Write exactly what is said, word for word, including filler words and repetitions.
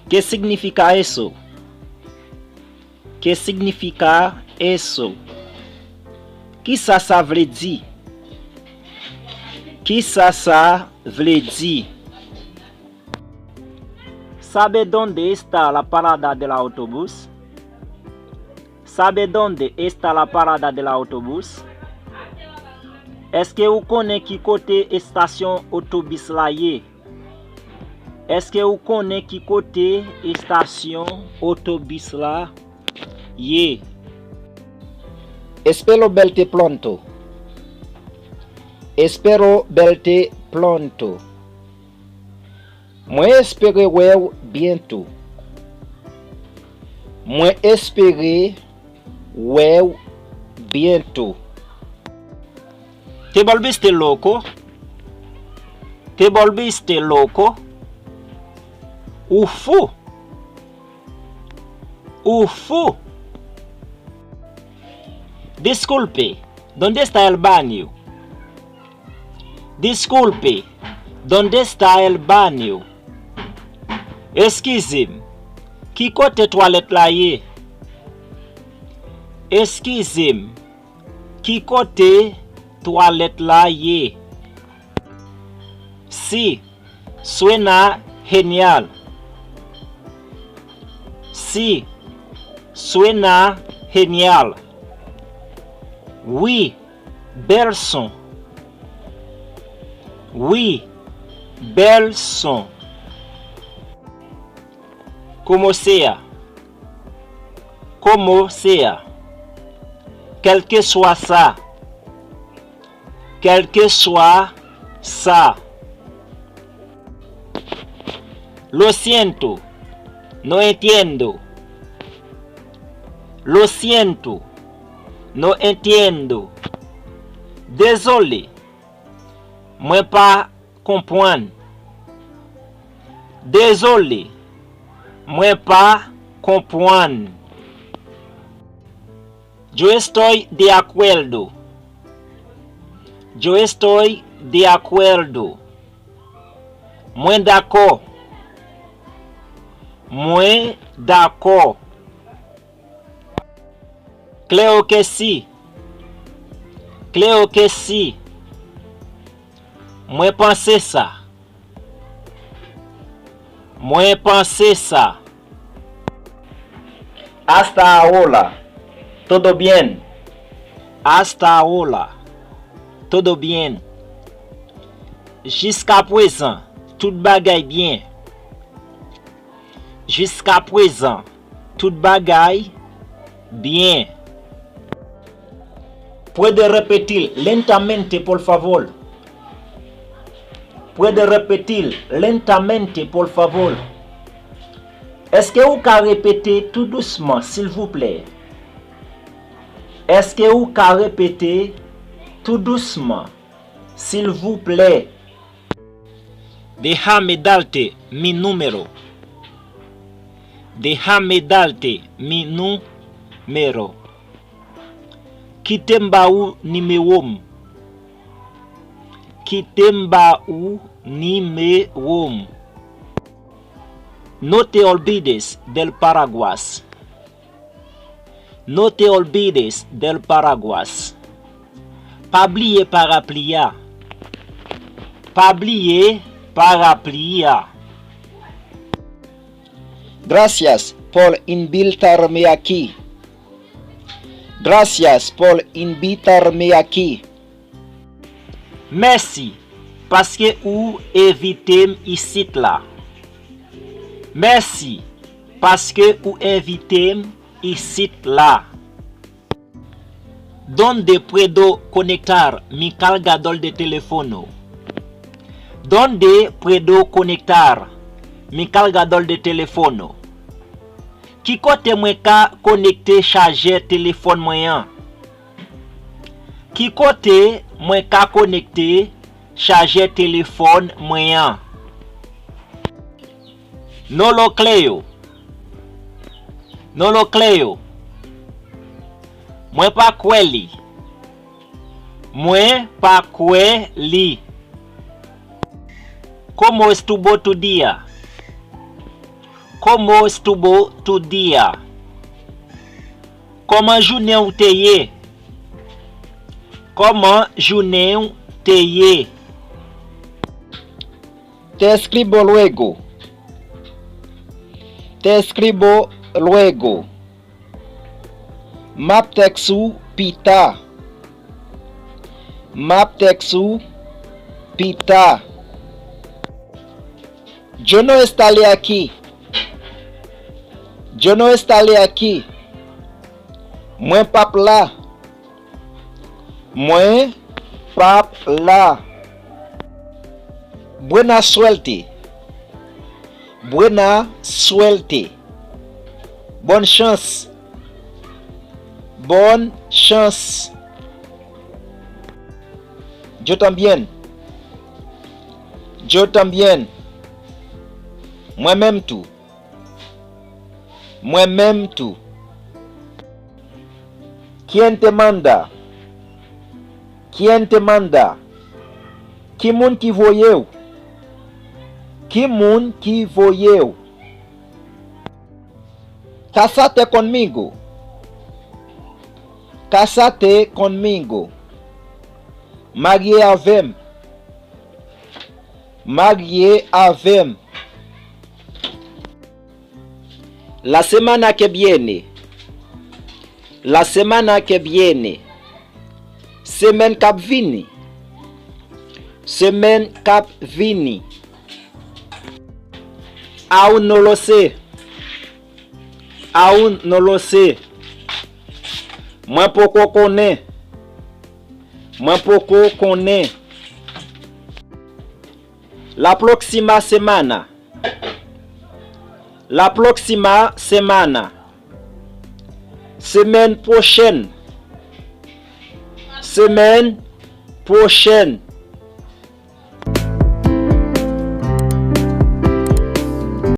¿Qué significa eso? ¿Qué significa eso? Kisa sa vle di? Kisa sa vle di? ¿Sabe dónde está la parada del autobús? ¿Sabe dónde está la parada del autobús? Èske ou konnen ki kote estasyon otobis la ye? Èske ou konnen ki kote estasyon otobis la ye? Espero verte pronto. Espero verte pronto. Mwen espere wè w byento. Mwen espere wè w byento. Te volviste loco? Te volviste loco? Ou fou? Ou fou? Disculpe, ¿dónde está el baño? Disculpe, ¿dónde está el baño? Eskize m, ki kote twalèt la ye? Eskize m, ki kote twalèt la ye? Sí, suena genial. Sí, suena genial. Wi, bèl son. Wi, bèl son. Como sea. Como sea. Kèlkeswa sa. Kèlkeswa sa. Lo siento. No entiendo. Lo siento. No entiendo. Dezole. Mwen pa konprann. Dezole. Mwen pa konprann. Yo estoy de acuerdo. Yo estoy de acuerdo. Mwen dakò. Mwen dakò. Claro que sí. Claro que sí. Mwen panse sa. Mwen panse sa. Hasta ahora. Todo bien. Hasta ahora. Todo bien. Jiskaprezan, tout bagay byen. Jiskaprezan, tout bagay byen. Puede repetir lentamente, por favor? Puede repetir lentamente, por favor? Èske ou ka repete tou dousman, silvouplè? Èske ou ka repete tou dousman, silvouplè? Déjame darte mi número. Déjame darte mi número. Kite m ba ou nimewo m. Kite m ba ou nimewo m. No te olvides del paraguas. No te olvides del paraguas. Pa bliye parapli a. Pa bliye parapli a. Gracias por invitarme aquí. Gracias por invitarme aquí. Mèsi, paske ou envite m isit la. Mèsi, paske ou envite m isit la. ¿Dónde puedo conectar mi cargador de teléfono? ¿Dónde puedo conectar mi cargador de teléfono? Ki kote mwen ka konekte chajè telefòn mwen an? Ki kote mwen ka konekte chajè telefòn mwen an? No lo creo. No lo creo. Mwen pa kwè li. Mwen pa kwè li. ¿Cómo estuvo tu día? Como estuvo tu dia? Kòman jounen w te ye? Kòman jounen w te ye? Te escribo luego. Te escribo luego. M ap tèks ou pita. M ap tèks ou pita. Yo no estaré aquí. Yo no estaré aquí. Mwen p ap la. Mwen p ap la. Buena suerte. Buena suerte. Bòn chans. Bòn chans. Yo también. Yo también. Mwen menm tou. Mwen menm tou. Quién te manda? Quién te manda? Ki moun ki voye w? Ki moun ki voye w? Cásate conmigo. Cásate conmigo. Marye avè m. Marye avè m. La semana que viene. La semana que viene. Semèn k ap vini. Semèn k ap vini. Aún no lo sé. Aún no lo sé. Mwen poko konnen. Mwen poko konnen. La próxima semana. La próxima semana. Semèn pwochèn. Semèn pwochèn.